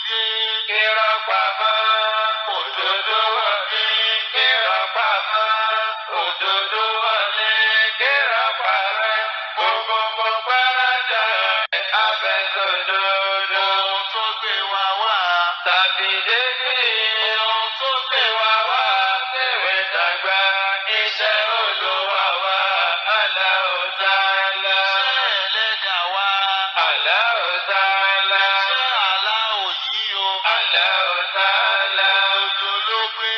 dé. Irọ́ pamọ́, òdodo wọlé. Irọ́ pamọ́, òdodo wọlé. Irọ́ parẹ́, gbogbo gbáradà abẹ́sọ̀dodo. Ohun tó gbé wa wá tàbí débi. Ohun tó gbé wa wá tèwé tàgbà. Iṣẹ́ Olúwa wa, Allahu Ta'ala. Iṣẹ́ ẹlẹ́dàá wa, Allahu Ta'ala. Iṣẹ́ aláwọ̀ yìí o, Allahu Ta'ala. Òjò ló gbé.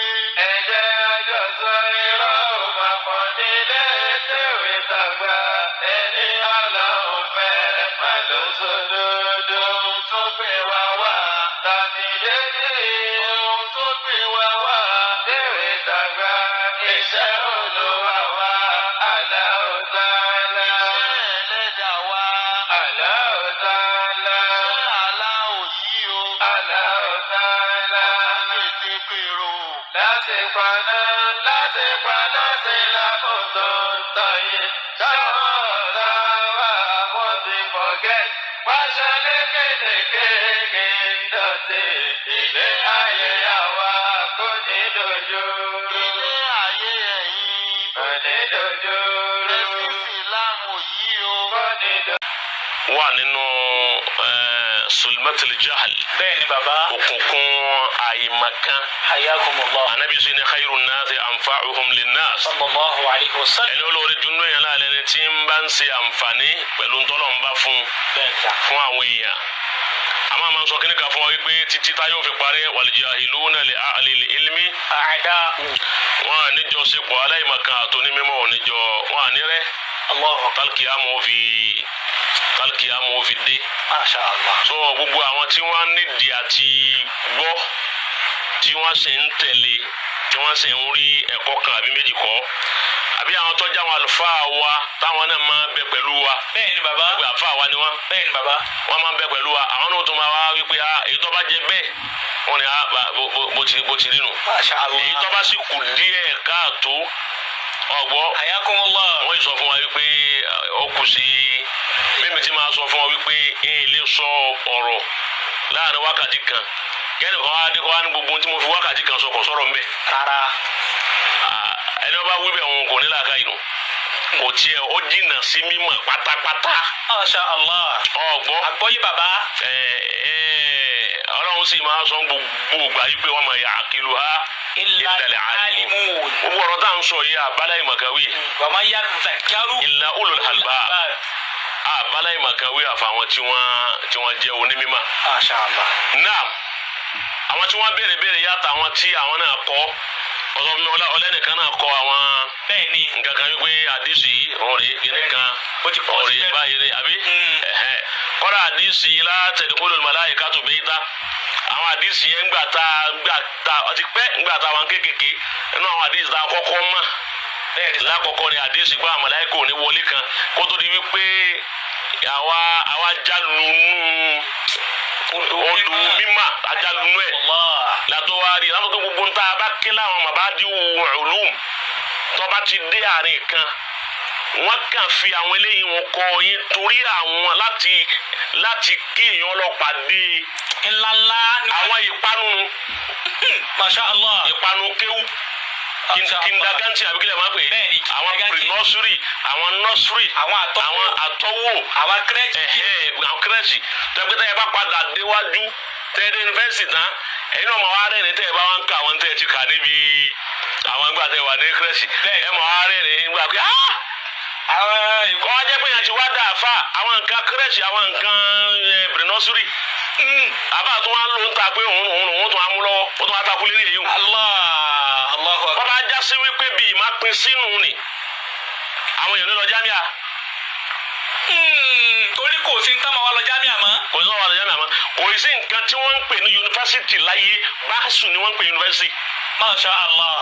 Ẹ̀jẹ̀ àjọsọ irọ́ ò máa pọ̀ nílé tèwé tàgbà. Ẹni Ọlọ́run fẹ́ má ló sódodo. Ohun tó gbé wa wá tàbí débi. Ohun tó gbé wa wá tèwé tàgbà. Iṣẹ́ Olúwa wa, Allahu Ta'ala. Iṣẹ́ ẹlẹ́dàá wa, Allahu Ta'ala. Iṣẹ́ aláwọ̀ yìí o, Allahu Ta'ala. Ọ̀tá tètè pèrò. Láti paná, láti paná sí lákòótó ń tọ̀ yìí. Táwọn ọ̀tá wa wọ́n ti forget. Pàṣẹ lékelèké dọ̀tí. Ilé ayé àwa kò ní dojú. Ilé ayé ẹ̀yin kò ní dojú. Ẹ̀sìn Ìsìlámù yìí o. Kò ní dojú. Wà nínú sulmatul jahl. Bẹ́ẹ̀ ni, bàbá. Òkùnkùn àìmọ̀kan. Hayakumullah. Anabi sọ ní khairu nasi anfa'uhum linnas. Sallallahu alayhi wa sallam. Ẹni olóore dunu yẹn láàrin ẹni tí ń bá ń ṣe àǹfààní pẹ̀lú ntọ́lọ̀ ń bá fún Bẹ́ẹ̀ ni. fún àwọn èèyàn. Àmọ́ àmọ́ sọ kíní kan fún wa wípé títí táyọ̀ fi parẹ́, wal jahiluna li ahlil ilmi A'da'u. Wọn à níjọsepọ̀, aláìmọ̀kan àtònímọ̀ oníjọ wọn à ní rẹ́. Allahu akbar. Tálkìyàmù fi dé. Masha Allah. So gbogbo àwọn tí wọ́n nídìí àti gbọ́, tí wọ́n sì ń tẹ̀lé, tí wọ́n sì ń rí ẹ̀kọ́ kan àbí méjì kọ́, àbí àwọn tó jẹ́ àwọn àlùfáà wa táwọn náà máa bẹ pẹ̀lú wa. Bẹ́ẹ̀ ni, bàbá. Pé àlùfáà wa ni wọ́n. Bẹ́ẹ̀ ni, bàbá. Wọ́n máa ń bẹ pẹ̀lú wa. Àwọn náà tó máa wá wípé ah, èyí tó bá jẹ bẹ́ẹ̀, wọ́n ní ah, bó ti rí nù. Masha Allah. Èyí tó bá sì kù díẹ̀ káàtó, ọgbọ́. Hayakumullah. Wọ́n yìí sọ fún wa wípé ó kù sí mímí tí máa sọ fún wa wípé èyí lè sọ ọ̀rọ̀ láàrin wákàtí kan, kẹ́ni kan wá dé kó wá ní gbogbo tí mo fi wákàtí kan sọ kò sọ̀rọ̀ mbẹ́. Rárá. Ẹni wọ́n bá wí bẹ́ẹ̀, òun kò ní làákàyè nù, kò tiẹ̀ ó jìnnà sí mímọ̀ pátápátá. Masha Allah. Ọgbọ́. Àgbọ́yé, bàbá. Ẹ ẹ Ọlọ́run sì máa sọ gbogbo ìgbà yìí pé wọ́n máa yà àkìlù ha Illa illal alimun. Gbogbo ọ̀rọ̀ tá à ń sọ yìí, àbálá ìmọ̀kàwé. Wa ma yadhakkaru. Illa ulul albab. Àbálá ìmọ̀kàwé àfàwọn tí wọ́n jẹ́ onímọ̀. Masha Allah. Naam, àwọn tí wọ́n béèrè béèrè yàtọ̀, àwọn tí àwọn náà kọ́ ọ̀sọ̀ mi, ọlẹ́nìkan náà kọ́ àwọn Bẹ́ẹ̀ ni. nǹkan kan wípé àdìsí yìí ọ̀rẹ́ kìíní kan. Ó ti kọ́ ọ̀rẹ́ síbẹ̀. Báyìí ni àbí. Ẹ̀hẹ́n. Kọ́dà àdìsí la tadkhulul malaikatu bayta, àwọn àdìsí yẹn ńgbà tá ọtí pẹ́, ńgbà tá àwọn kéékèèké, nínú àwọn àdìsí tá a kọ́kọ́ mọ̀ Bẹ́ẹ̀ ni. lákọ̀ọ́kọ́ ni àdìsí pé àwọn màláíkà ò ní wọlé kan, kó tó di wípé àwa jálunú odò mímà, ajálunú ẹ̀. Allah. Látọ̀ wá rí látọ̀ tó gbogbo ń tá a bá ké láwọn mabadi ulum, tó bá ti dé àárín kan, wọ́n kàn fi àwọn eléyìí wọn kọ yín torí àwọn láti kí èèyàn lọ pàdé Ńláńlá. àwọn ìpanu. Masha Allah. Ìpanu kéwú. Masha Allah. Kindergarten àbí kílẹ̀ máa pè é? Bẹ́ẹ̀ni, àwọn kindergarten. Pre-nursery, àwọn nursery. Àwọn àtọ́wò. Àwọn àtọ́wò. Àwọn crèche. Ẹ̀hẹ́, àwọn crèche tẹ́gbẹ́tẹ́ yẹn bá padà déwájú tẹ́ẹ̀dé yunifásitì tán, ẹ̀yin náà máa wá rẹ́rìn tẹ́ ẹ bá wá ń ka àwọn tẹ́ ẹ ti kà níbi àwọn ìgbà tẹ́ wà ní crèche. Ẹ máa wá rẹ́rìn nígbà pé ah, Àwọn kọ́ wá jẹ́ pé yẹn ti wá dà fà àwọn nǹkan crèche, àwọn nǹkan pre-nursery, àbá tó wá ń lò ń ta pé òun tó wá mú lọ́wọ́, ó tó wá takú lérí èyí. Allah. Allahu akbar. Bọ́bá já sí wípé bíi má pín sínú ni àwọn èèyàn ní lọ jámíà. Torí kò sí ní táwọn wá lọ jámíà mọ́. Kò sí wọn lọ jámíà mọ́. Kò sí nǹkan tí wọ́n ń pè ní yunifásitì láyé, báṣù ni wọ́n ń pè yunifásitì. Masha Allah.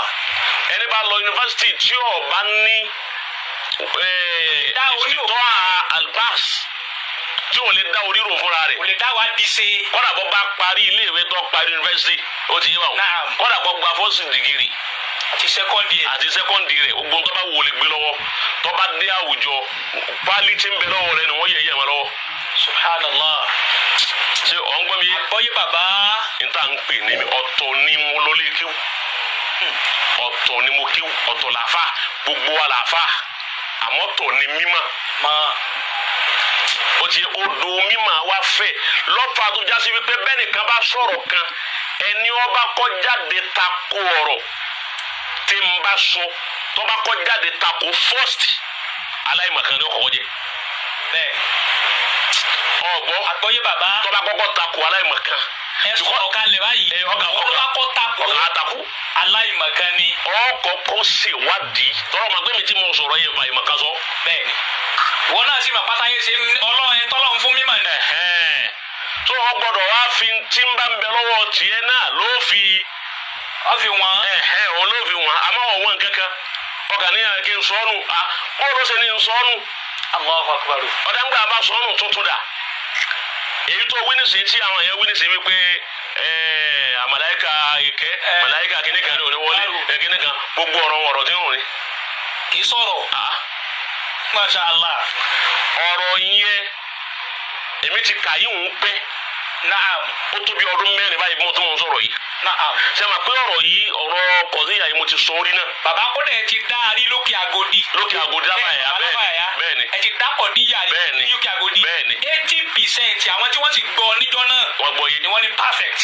Ẹni bá lọ yunifásitì tí ò bá ní Dá orí ìtọ́ albas tí ò lè dá orí rò fúnra rẹ̀, Kò lè dá wa di ṣe. kọ́dà bọ́ bá parí iléèwé tó parí yunifásitì, ó ti yé wa o. Naam. Kọ́dà bọ́ gba first degree, Àti sẹ́kọ́ndì ẹ̀. Àti sẹ́kọ́ndì rẹ̀ ogun tó bá wò lè gbé lọ́wọ́ tó bá dé àwùjọ pálí tí ń bẹ lọ́wọ́ rẹ̀ ni wọ́n yẹ yẹ wọn lọ́wọ́. Subhanallah. Ṣé ọ̀ ń gbọ́ mi yé? Àgbọ́yé bàbá. N ta ń pè ní ọ̀tọ̀ ni mo lọ lé kíw, ọ̀tọ̀ ni mo kíw, ọ̀tọ̀ làáfà, gbogbo wa làáfà, àmọ́ ọ̀tọ̀ ni mímọ̀. Mọ. Ó ti odò mímọ̀ wá fẹ̀ lọ́fà tó jásí wípé bẹ́ẹ̀ nìkan bá sọ̀rọ̀ kan ẹni ọba kọ́ jáde tako ọ̀rọ̀ tí n bá sọ tó bá kọ́ jáde tako first aláìmọ̀kan ni ó kọ́kọ́ jẹ́. Bẹ́ẹ̀. Ọ̀gbọ́. Àgbọ́yé bàbá. Tó bá kọ́kọ́ tako aláìmọ̀kan. Ẹ sọ̀rọ̀ kalẹ̀ báyìí. Ọkà Tó bá kọ́ tako ọkà tako. Aláìmọ̀kan ni. Ọkọ̀ọ̀kọ̀ ṣèwádìí tọ́rọ̀ màá gbé mi tí mo sọ̀rọ̀ yẹn fà ìmọ̀kan sọ. Bẹ́ẹ̀ni. Wọn náà sì mà pátá yẹn ṣe Ọlọ́run ẹ tọ́lọ́run fún mímọ̀ ni. Tó o gbọ́dọ̀ wá fi tí ń bá ń bẹ lọ́wọ́ tiẹ̀ náà ló fi. Wọ́n fi wọ́n. Òun ló fi wọ́n àmọ́ ọ̀wọ́n kankan ọkà ní kí n sọ́nù bóòlù ṣe ní n sọ́nù. Allahu Akbar. Ọ̀dà ń gbà bá sọ́nù tuntun dà. Èyí tó wí nísìnyí tí àwọn yẹn wí nísìnyí wípé àmàláìka ìkẹ́ màláìka kìnnìkan ní òní wọlé kìnnìkan gbogbo ọ̀rọ̀ ọ̀rọ̀ tí ń rìn. Kì í sọ̀rọ̀. Masha Allah. Ọ̀rọ̀ yẹn èmi ti kà yín òun pẹ́. Naam. Ó tó bí ọdún mẹ́rin báyìí bí mo tún mọ̀ ń sọ̀rọ̀ yìí. Naam. Ṣé ma pé ọ̀rọ̀ yìí ọ̀rọ̀ kọ̀síyà yìí mo ti sọ orí náà. Bàbá kódà ẹ ti dá a rí lókè Agodi. Lókè Agodi lábàáyà bẹ́ẹ̀ni bẹ́ẹ̀ni. Ẹ ti dápọ̀ díyà rí bẹ́ẹ̀ni lókè Agodi. Bẹ́ẹ̀ni. 80% àwọn tí wọ́n ti gbọ́ níjọ́ náà. Wọ́n gbọ́ yé. Ni wọ́n ní perfect.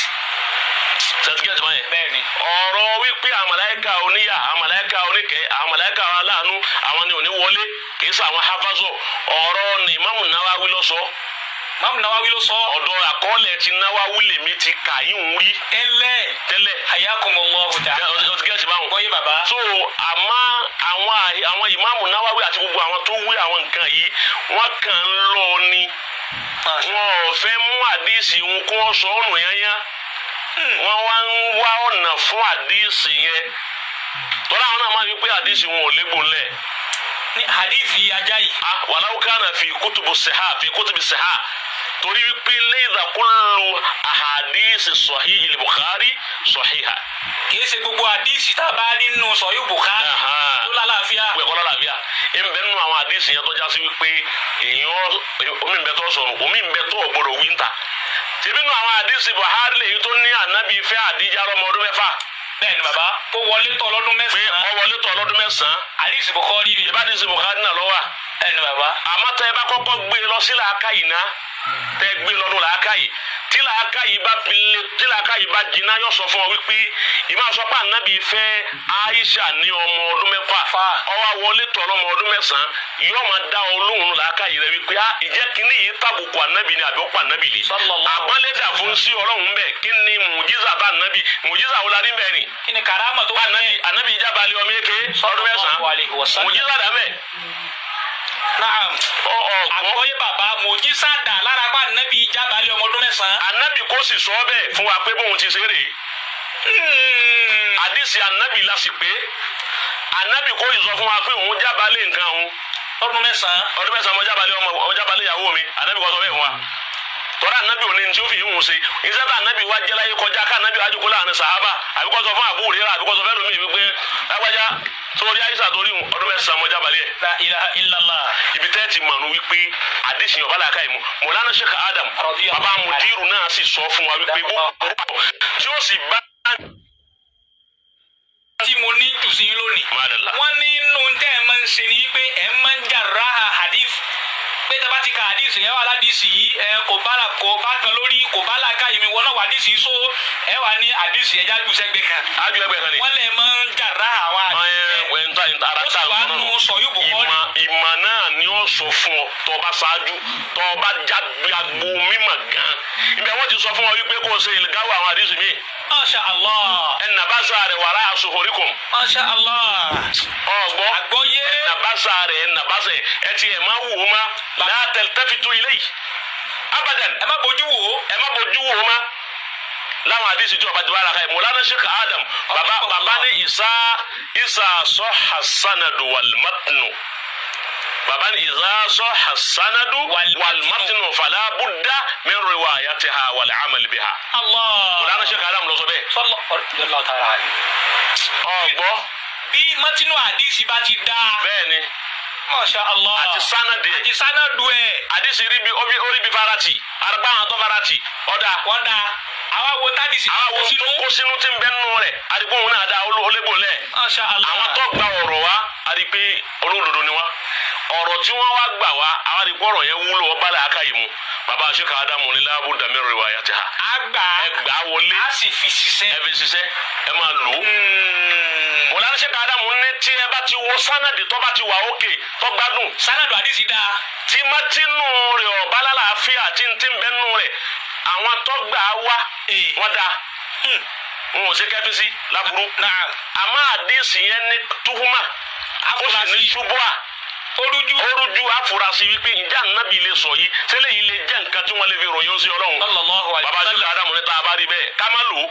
Sẹ́tíkẹ́tì máa yẹn. Bẹ́ẹ̀ni. Ọ̀rọ̀ wípé àmàláìka oníyà àmàláìka oníkẹ́ àmàláìka aláàánú àwọn ni òní wọlé kì í sọ àwọn hafazọ ọ̀rọ̀ ni Imamu Nawawi ló sọ. Imamu Nawawi ló sọ. Ọ̀dọ̀ àkọọ́lẹ̀ ti Nawawi lèmi ti kà yín ń rí. Tẹ́lẹ̀. Tẹ́lẹ̀. Hayakumullahu ta'ala. Sẹ́tíkẹ́tì báwọn. Gbọ́yé bàbá. So àmọ́ àwọn Imamu Nawawi àti gbogbo àwọn tó wí àwọn nǹkan yìí wọ́n kàn ń lọ ni. Wọn ò fẹ́ mú àdísì wọn kó wọ́n sọ ọ̀nà yányá. Wọ́n wá ń wá ọ̀nà fún àdísì yẹn. Tọ́lá àwọn náà máa fi pé àdísì wọn ò légbò ńlẹ̀. Ní àdísì ajá yìí. Wàláwù kánà fi kútùbù sèhá fi kútùbù sèhá torí wípé léèdà kúlù àhàdísì sọ̀hí Bukhari sọ̀híhà. Kì í ṣe gbogbo àdísì tá a bá rí nínú sọ̀hí Bukhari tó lálàáfíà. Gbogbo ẹ̀kọ́ lálàáfíà. Ń bẹ nínú àwọn àdísì yẹn tó já sí wípé èèyàn omi ń bẹ tó sọnù omi ń bẹ tó ọ̀gbọ́dọ̀ wí ń ta. Tèmi nínú àwọn àdísì Bukhari lèyí tó ní ànábì fẹ́ Àdíjà lọ́mọ ọdún mẹ́fà. Bẹ́ẹ̀ni bàbá tó wọlé tọ̀ lọ́dún mẹ́sàn-án. Pé ó wọlé tọ̀ lọ́dún mẹ́sàn-án. Àdísì Bukhari ni. Ìbádìsì Bukhari náà ló wà. Bẹ́ẹ̀ni bàbá. Àmọ́ tẹ́ ẹ bá kọ́kọ́ gbé lọ sí làákàyè náà tẹ́ gbé lọ́dún làákàyè tí làákàyè bá fi lé tí làákàyè bá jiná yóò sọ fún ọ wípé ìmọ̀ sọ pé ànábì fẹ́ Aisha ní ọmọ ọdún mẹ́fà ó wá wọlé tọ̀ lọ́mọ ọdún mẹ́sàn-án yóò máa dá ọ lóhùn làákàyè rẹ wípé ìjẹ́ kínní yìí tàbùkù ànábì ni àbí ó pa ànábì lé àpọ́nlẹ́dà fún sí ọlọ́run bẹ́ẹ̀ kí ni mùjísà bá ànábì mùjísà wo la rí bẹ́ẹ̀ ni. Kí ni karama tó wà ní. Ànábì jábàálẹ̀ ọmọ eke ọdún mẹ́sàn-án mùjísà dà bẹ́ẹ̀. Naam. Àgbọ́yé bàbá mùjísà dà lára pa ànábì jábàálẹ̀ ọmọ ọdún mẹ́sàn-án. Ànábì kò sì sọ bẹ́ẹ̀ fún wa pé bóun ti ṣe rèé. Àdìsí ànábì la sì pé ànábì kò sì sọ fún wa pé òun jábàálẹ̀ nǹkan òun. Ọdún mẹ́sàn-án. Ọdún mẹ́sàn-án mo jábàálẹ̀ ọmọ mo jábàálẹ̀ ìyàwó mi ànábì kò sọ bẹ́ẹ̀ fún wa. Tọ́lá ànábì òní tí ó fi yíwùn ṣe iṣẹ́ tá ànábì wá jẹ́ láyé kọjá ká ànábì wá jókòó láàrin sàhábà àbí kó sọ fún àbúrò rẹ̀ àbí kó sọ fẹ́ lómi wípé lágbájá sórí àyíṣà torí ọdún mẹ́sàn-án mo jábàálẹ̀ ẹ̀. La ilaha illallah. Ibi tẹ́ ti mọ̀nù wípé àdìsí ọba làákà yìí mu Mọ̀lánà Sheikh Adam bàbá mudiru náà sì sọ fún wa wípé gbogbo tí ó sì bá. Tí mo ní jù sí lónìí. Wọ́n ní inú tẹ́ ẹ máa ń ṣe ni wípé ẹ máa ń jàrá hadith pé tẹ́ bá ti ka hadith yẹn wà ládìsí yìí ẹ kò bá la kò bá kan lórí kò bá la ká ìmí wọn náà wà hadith yìí so ẹ wà ní hadith yẹn jájú sẹ́gbẹ̀ kan. Ájú ẹgbẹ́ kan ni. Wọ́n lè máa ń jàrá àwọn hadith ara ó sì wá nù sọ̀yún Bukhari. Ìmọ̀ náà ni ó sọ fún ọ tó bá ṣáájú tó bá jágbe agbo mímọ̀ gan. Ibi àwọn ti sọ fún ọ wípé kó o ṣe ìlgáwó àwọn hadith mi. Masha Allah. Ẹ nàbàṣà rẹ̀ wàrà aṣòhoríkùn. Masha Allah. Ọgbọ́. Àgbọ́yé. Ẹ nàbàṣà rẹ̀ ẹ nàbàṣà ẹ ti ẹ̀ máa wù ú ma. Látẹ̀lítẹ́fìtú ilé yìí. Abadan. Ẹ má bójú wò ó. Ẹ má bójú wò ó ma. Láwọn àdìsí tí ọba ti bá ara ka ẹ̀ Mọ̀lánà Sheikh Adam. Bàbá ní ìsá sọ hasanadu wal matnu. Baba ni idha sahha sanadu wal matnu fala budda min riwayatiha wal amal biha. Allah. Mọ̀lánà Sheikh Adam ló sọ bẹ́ẹ̀. Sallallahu ta'ala alayhi. Ọ̀gbọ́. Bí matinu àdìsí bá ti dáa. Bẹ́ẹ̀ni. Masha Allah. Àti sanadi. Àti sanadu ẹ̀. Àdìsí rí bi orí bi farati. Arúgbó àwọn tó farati. Ọ̀dà. Wọ́n da. Àwa wo tádìsí. Àwa wo tó kó sínú tí ń bẹ́ nínú rẹ̀. Àdìgbò òun náà da olébò lẹ̀. Masha Allah. Àwọn tó gba ọ̀rọ̀ wa, àdìpé olódodo ni wa. Ọ̀rọ̀ tí wọ́n wá gbà wá, àwọn àdìpé ọ̀rọ̀ yẹn wúlò ọba làákà yìí mu. Bàbá Sheikh Adamu ní láàbù dàmí riwayatiha. A gbà. Ẹ gbà wọlé. A sì fi ṣiṣẹ́. Ẹ fi ṣiṣẹ́. Ẹ máa lò ó. Mọ̀lánà Sheikh Adamu ní tí ẹ bá ti wo sánàdì tó bá ti wà ókè tó gbádùn. Sánàdù àdìsí dáa. Tí mátínú rẹ̀ ọ̀bá lálàáfíà tí ń tí ń bẹ́ nù rẹ̀ àwọn tó gbà wá wọ́n dáa. N ò ṣe kẹ́fí sí láburú. Àmọ́ àdìsí yẹn ní túhúmà. Ó sì ní ṣubúà. Orújú. Orújú afurasí wípé ǹjẹ́ ànábì lè sọ yìí sẹ́lẹ̀ yìí lè jẹ́ nǹkan tí wọ́n lè fi ròyìn ó sí Ọlọ́run. Bàbá Sheikh Adamu ní tá a bá rí bẹ́ẹ̀ ká má lò ó.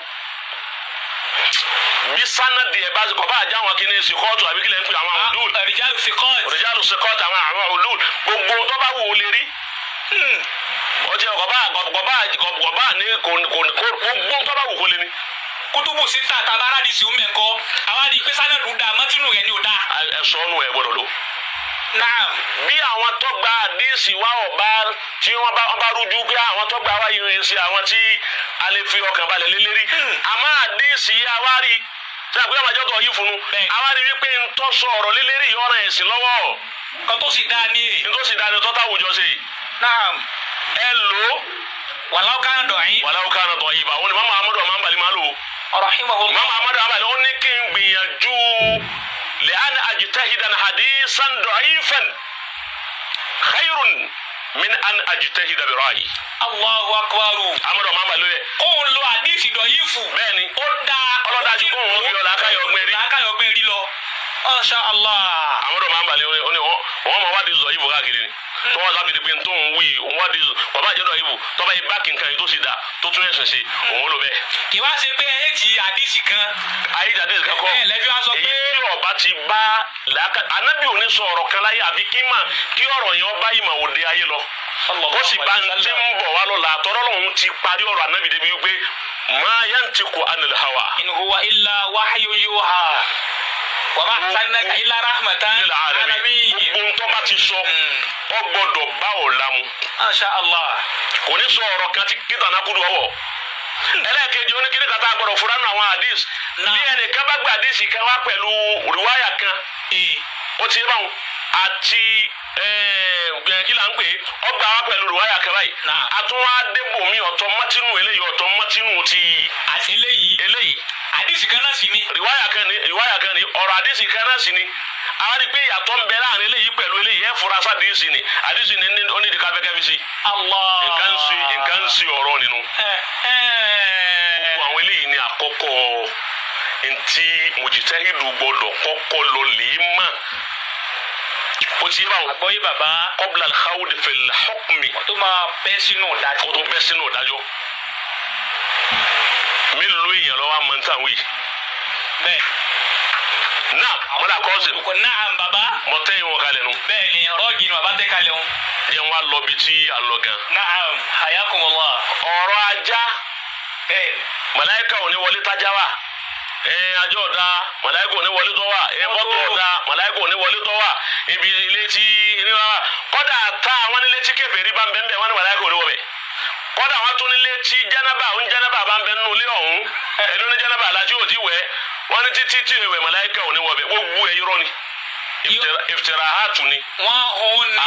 Bí sanadi ẹ̀ bá kọ̀ bá àjẹ́ àwọn kìíní sikọ́ọ̀tù àbí kílẹ̀ ń pè àwọn ọ̀dùn. Rìjálù sikọ́ọ̀tù. Rìjálù sikọ́ọ̀tù àwọn ọ̀dùn gbogbo tó bá wù ó lè rí. Ọtí ọkọ̀ bá ní kò gbogbo tó bá wù kó lè ní. Kutubu sita tabara di si umẹ nkọ àwa di pé sanadu da mọtinu rẹ ni o da. Ẹ sọ ọ́nù ẹ gbọ́dọ̀ lò. Naam. Bí àwọn tó gba àdísì wá ọba tí wọ́n bá rújú pé àwọn tó gba wá yìí ń ṣe àwọn tí a lè fi ọkàn balẹ̀ lé lérí. Àmọ́ àdísì yìí àwa rí tí a pé ọmọ àjọtọ̀ yìí funu. Àwa rí wípé ń tọ́ sọ ọ̀rọ̀ lé lérí yìí ọ̀ràn ẹ̀sìn lọ́wọ́. Kan tó sì dáa ní. Ń tó sì dáa ní tọ́ta àwùjọ ṣe. Naam. Ẹ lò ó. Wàláwó kánà dọ̀yìn. Wàláwó kánà dọ̀yìn bá wọn ni Mama Amadu ọmọ àǹbàlí máa lò ó. Rahimahullah. Mama Amadu àǹbàlí ó ní kí n gbìyànjú lẹ́hàn ajtahidan hadisan da'ifan khayrun min an ajtahida bi ra'yi. Allahu akbar. Amadu ọmọ àǹbàlí yẹ. Kóun lo àdìsí dọ̀yìfù. Bẹ́ẹ̀ni. Ó dáa. Ọlọ́dájú kóun ó fi ọ̀la akáyọ̀ ọgbẹ́ rí. Akáyọ̀ ọgbẹ́ rí lọ. Masha Allah. Amadu ọmọ àǹbàlí ó ní wọ́n máa wádìí zọ̀yìfù káàkiri ni. Tọ́wọ́ sábì di pé tó ń wí òun wá di bàbá àjọyọ̀ ìbò tọ́ba yìí bá kìnkan yìí tó sì dà tó tún ẹ̀sìn sí òun ló bẹ́ẹ̀. Kì wá ṣe pé ẹ ti àdìsí kan. Ayé ti àdìsí kan kọ́. Ẹ lẹ́fí wá sọ pé. Èyí tí ọba ti bá làákà anábì òní sọ ọ̀rọ̀ kan láyé àbí kí mà kí ọ̀rọ̀ yẹn ọba ìmọ̀ òde ayé lọ. Ó sì bá ń tí ń bọ̀ wá lọ́la tọ́rọ́ lòun ti parí ọ̀rọ̀ anábì débi wípé ma yantiqu anil hawa. In huwa illa wahyun yuha. Wa ma arsalnaka illa rahmatan lil alamin. Gbogbo ntọ́ bá ti sọ ọ gbọ́dọ̀ bá ọ̀ lamu. Masha Allah. Kò ní sọ ọ̀rọ̀ kan tí kíta náà kúndùn ọwọ́. Ẹlẹ́ẹ̀kejì oníkíní kata gbọ́dọ̀ fura nù àwọn hadith. Bí ẹnìkan bá gba hadith kan wá pẹ̀lú rìwáyà kan. Ó ti báwọn àti kí là ń pè é ọgbà wá pẹ̀lú rìwáyà kan báyìí. Àtúnwá débò mi ọ̀tọ̀ mọ́tínú eléyìí ọ̀tọ̀ mọ́tínú ti. Àti eléyìí. Eléyìí. Àdìsí kan náà sì ni. Rìwáyà kan ni rìwáyà kan ni ọ̀rọ̀ àdìsí kan náà sì ni. Àwọn rí pé ìyàtọ̀ ń bẹ láàrin eléyìí pẹ̀lú eléyìí ẹ̀ fura sádìsí ni àdìsí ni onídìí káfẹ́kẹ́ fi sí. Allah. Nǹkan ń ṣe ọ̀rọ̀ nínú. Gbogbo àwọn eléyìí ni àkọ́kọ́ ntí mujtahidu gbọ́dọ̀ kọ́kọ́ lọ lè mà. O ti yé báwọn. Àgbọ́yé bàbá. Qabla al-khawd fil hukmi. Kó tó máa bẹ́ sínú ìdájọ́. Kó tó bẹ́ sínú ìdájọ́. Mélòó èèyàn lọ́wọ́ àmọ́ ntàn wí. Bẹ́ẹ̀. Náà mọ́lá kọ́sìn. Naam bàbá. Mọ tẹ́yìn wọn kalẹ̀ nu. Bẹ́ẹ̀ ni rọ́ọ̀gì ni bàbá tẹ́ kalẹ̀ wọn. Jẹ́ wọn lọ bí tí a lọ gan. Naam hayakumullah. Ọ̀rọ̀ ajá. Bẹ́ẹ̀ ni. Màláíkà ò ní wọlé tájá wà. Ajọ́ ọ̀dà màláíkà ò ní wọlé tọ́ wà. Bọ́tò ọ̀dà màláíkà ò ní wọlé tọ́ wà. Ibi ilé tí ilé wa kọ́dà tá àwọn nílé tí kèfèrí bá ń bẹ́ẹ̀ bẹ́ẹ̀ wọ́n ní màláíkà ò ní wọ bẹ̀. Kọ́dà wọn tún nílé tí jánábà ń jánábà bá ń bẹ nínú ilé ọ̀hún. Ẹnu ní jánábà alájú ò ti wẹ̀. Wọ́n ní títí tí ìwẹ̀ màláíkà ò ní wọ bẹ̀. Gbogbo ẹ̀ irọ́ ni. Iftirahatu ni. Wọ́n hún ni.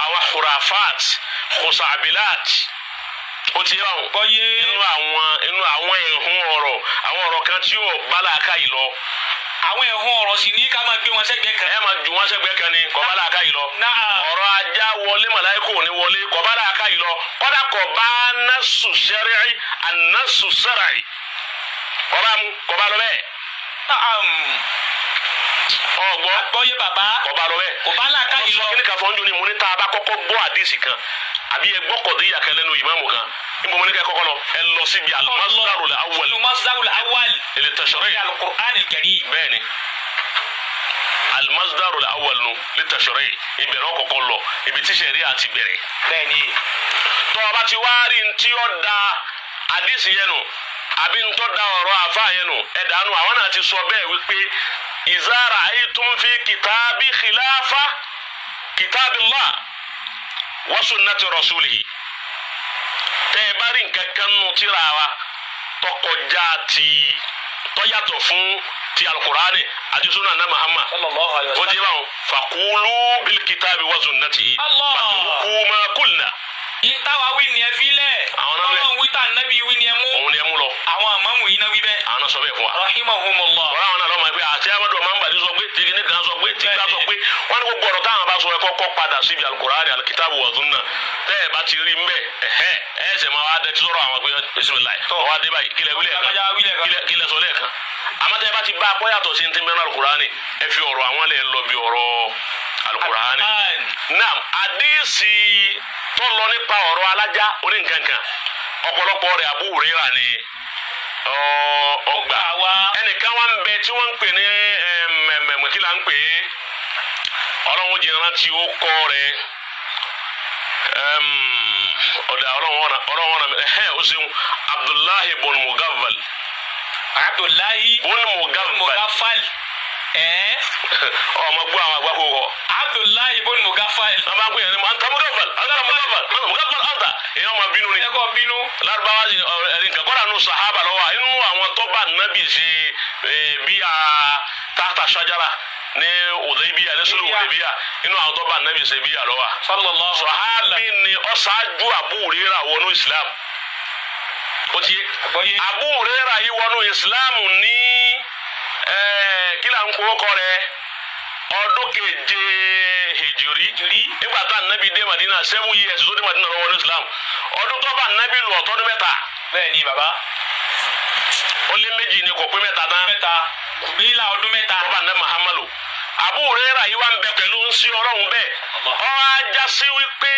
Àwọn khurafat khusabilat. Ó ti yẹ àwọn. Bọ́yé. Inú àwọn ẹ̀hún ọ̀rọ̀ àwọn ọ̀rọ̀ kan tí yóò bá làákà yìí lọ. Àwọn ẹ̀hún ọ̀rọ̀ sì ní ká máa gbé wọn sẹ́gbẹ̀ẹ́ kan. Ẹ máa ju wọn sẹ́gbẹ̀ẹ́ kan ni kò bá làákà yìí lọ. Ọ̀rọ̀ ajá wọlé màláíkà ò ní wọlé kò bá làákà yìí lọ. Kọ́dà kò bá nasu sẹ́rẹ̀ ànásù sẹ́rẹ̀ kò bá mu kò bá lọ bẹ́ẹ̀. Ọgbọ́ Àgbọ́yé bàbá. Kò bá lọ bẹ́ẹ̀. Kò bá làákà yìí lọ. Mo sọ kíní kan fọ́ ń jóni mo ní tá a bá kọ́kọ́ gbọ́ àdìsí kan àbí ẹ gbọ́ kọ̀dí ìyàkẹ́ lẹ́nu ìmáàmù kan níbo mo ní kẹ́ kọ́kọ́ lọ ẹ lọ síbi al-masdarul awwal. Al-masdarul awwal. Lil tashri'. Al-Qur'an al-Karim. Bẹ́ẹ̀ni. Al-masdaru al-awwal nu litashri' ìbẹ̀rẹ̀ ọ̀kọ̀ọ̀kan lọ ibi tí sẹ̀ríà ti bẹ̀rẹ̀. Bẹ́ẹ̀ni. Tọ́ ọ bá ti wá rí ntí ó da àdìsí yẹn nù àbí ntọ́ da ọ̀rọ̀ àfa yẹn nù ẹ̀ dànù. Àwọn náà ti sọ bẹ́ẹ̀ wípé iza ra'aytum fi kitabi khilafa kitabillah wa sunnati rasulihi. Tẹ́ ẹ bá rí nǹkan kan nù tíra wa tọkọjá ti tọ́yàtọ̀ fún ti alukurani àti sunna na Muhammad Sallallahu alayhi wa o ti sallam. báwọn fakulu bil kitabi wa sunnatihi Allah. fatruku ma kulna. Ìtawà wí ni ẹ fi lẹ̀. Àwọn náà bẹ́ẹ̀. Ọlọ́run wí tà nábì wí ni ẹ mú. Òun ni ẹ mú lọ. Àwọn àmọ́mù yìí náà wí bẹ́ẹ̀. Àwọn náà sọ bẹ́ẹ̀ fún wa. Rahimahumullah. Ọ̀rọ̀ àwọn náà lọ́mọ pé àti amadu ọmọ nbàdí sọ pé tìkìní kan sọ pé tìgbà sọ pé wọ́n ní gbogbo ọ̀rọ̀ táwọn bá sọ ẹ kọ́kọ́ padà síbi alukurani alikitabu wa sunna. Tẹ́ ẹ bá ti rí mbẹ́ ẹ̀hẹ́ ẹ̀ ṣẹ̀ máa wá dẹ́tí sọ̀rọ̀ àwọn pé bisimilayi ọwọ́ adé báyìí kílẹ̀ wílẹ̀ kan Lágbájá wílẹ̀ kan. kílẹ̀ sọ lẹ́ẹ̀kan. Àmọ́ tẹ́ ẹ bá ti bá akọ́ yàtọ̀ sí ti mẹ́rin alukurani ẹ fi ọ̀rọ̀ àwọn lẹ̀ lọ bí ọ̀rọ̀ alukurani. Naam, àdíìsì tó lọ nípa ọ̀rọ̀ alájá oníǹkankan ọ̀pọ̀lọpọ̀ rẹ̀ Abu Hurairah ni ọgbà. Àwa. Ẹnìkan wá ń bẹ tí wọ́n ń pè ní ẹ̀mẹ̀mẹ̀ kí là ń pè é, ọlọ́run jẹ́ rántí ó kọ́ rẹ̀ ọ̀dà ọlọ́run ọ̀nà ẹ̀hẹ́ ó ṣeun Abdullahi bon Mughaffal. Abdullahi bon Mughaffal. Mughaffal. Ọmọ gbọ́ àwọn àgbákò kọ. Abdullahi bon Mughaffal. Wọ́n bá ń pè é ní anta Mughaffal anta Mughaffal Mughaffal anta èèyàn máa bínú ni. Ẹ kọ́ bínú. Lárúbáwá ẹ̀rí nǹkan kọ́ra nù sàhábà lọ́wọ́ inú àwọn tó bá nábì ṣe bí a tahta shajara ní Hudaybiya ní sùlù Hudaybiya inú àwọn tó bá nábì ṣe bí a lọ́wọ́. Sallallahu Sọ̀hábì ni ọ̀ṣáájú Abu Hurairah wọnú Islam. Ó ti yé. Àgbọ́yé. Abu Hurairah yìí wọnú Islam ní kí là ń kó kọ́ rẹ̀ ọdún keje hijiri. Nígbà tá nàbí dé Madina 7 years tó dé Madina lọ́wọ́ ní Islam. Ọdún tó bá nàbí lò ọ̀tọ́dún mẹ́ta. Bẹ́ẹ̀ni bàbá. Ó lé méjì ni kò pé mẹ́ta tán. Mẹ́ta. Bílà ọdún mẹ́ta. Tó bá nàbí Muhammadu. Abu Hurairah yìí wà ń bẹ pẹ̀lú ń sí ọlọ́run bẹ́ẹ̀. Ó wá já sí wípé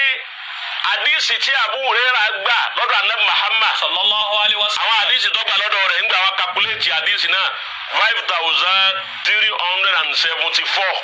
àdìsí tí Abu Hurairah gbà lọ́dọ̀ ànábì Muhammad Sallallahu alayhi wa sallam. Àwọn àdìsí tó gbà lọ́dọ̀ rẹ̀ ńgbà wá kakuléètì àdìsí náà 5,374.